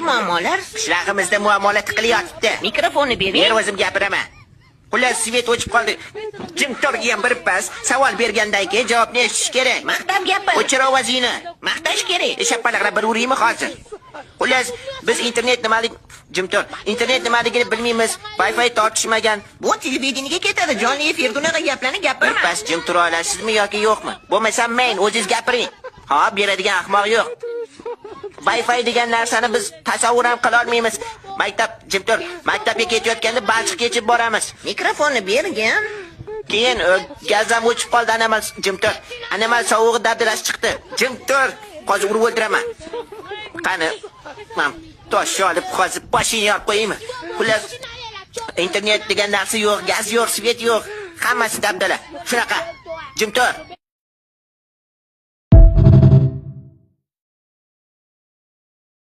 muammolar? Qishlog'imizda muammolar tiqilyotibdi. Mikrofonni Ber, bering. o'zim gapiraman. Xullas, свет o'chib qoldi. Jim turgan bir pas, savol bergandan keyin javobni eshitish kerak. Maqtab gapir. O'chir ovozingni. Maqtash kerak. Shapalaqlab bir uraymi hozir? Xullas, biz internet nimalik, jim tur. Internet nimaligini bilmaymiz. Wi-Fi tortishmagan. Bu televideniyaga ketadi. Jonli efirda unaqa gaplarni Bir gapirma. pas jim tura olasizmi yoki yo'qmi? Bo'lmasa men o'zingiz gapiring. Ha, beradigan ahmoq yo'q. Wi-Fi degan narsani biz tasavvur ham qila olmaymiz. Maktab, jim tur. Maktabga ketayotganda balchiq kechib boramiz. Mikrofonni bergin. Keyin gaz ham o'chib qoldi, anomal, jim tur. Anomal sovug'i dabdalasi chiqdi. Jim tur. Hozir urib o'ldiraman. Qani, man tosh olib hozir boshingni yorib qo'yaymi? Xullas, internet degan narsa yo'q, gaz yo'q, свет yo'q. Hammasi dabdala. Shunaqa. Jim tur.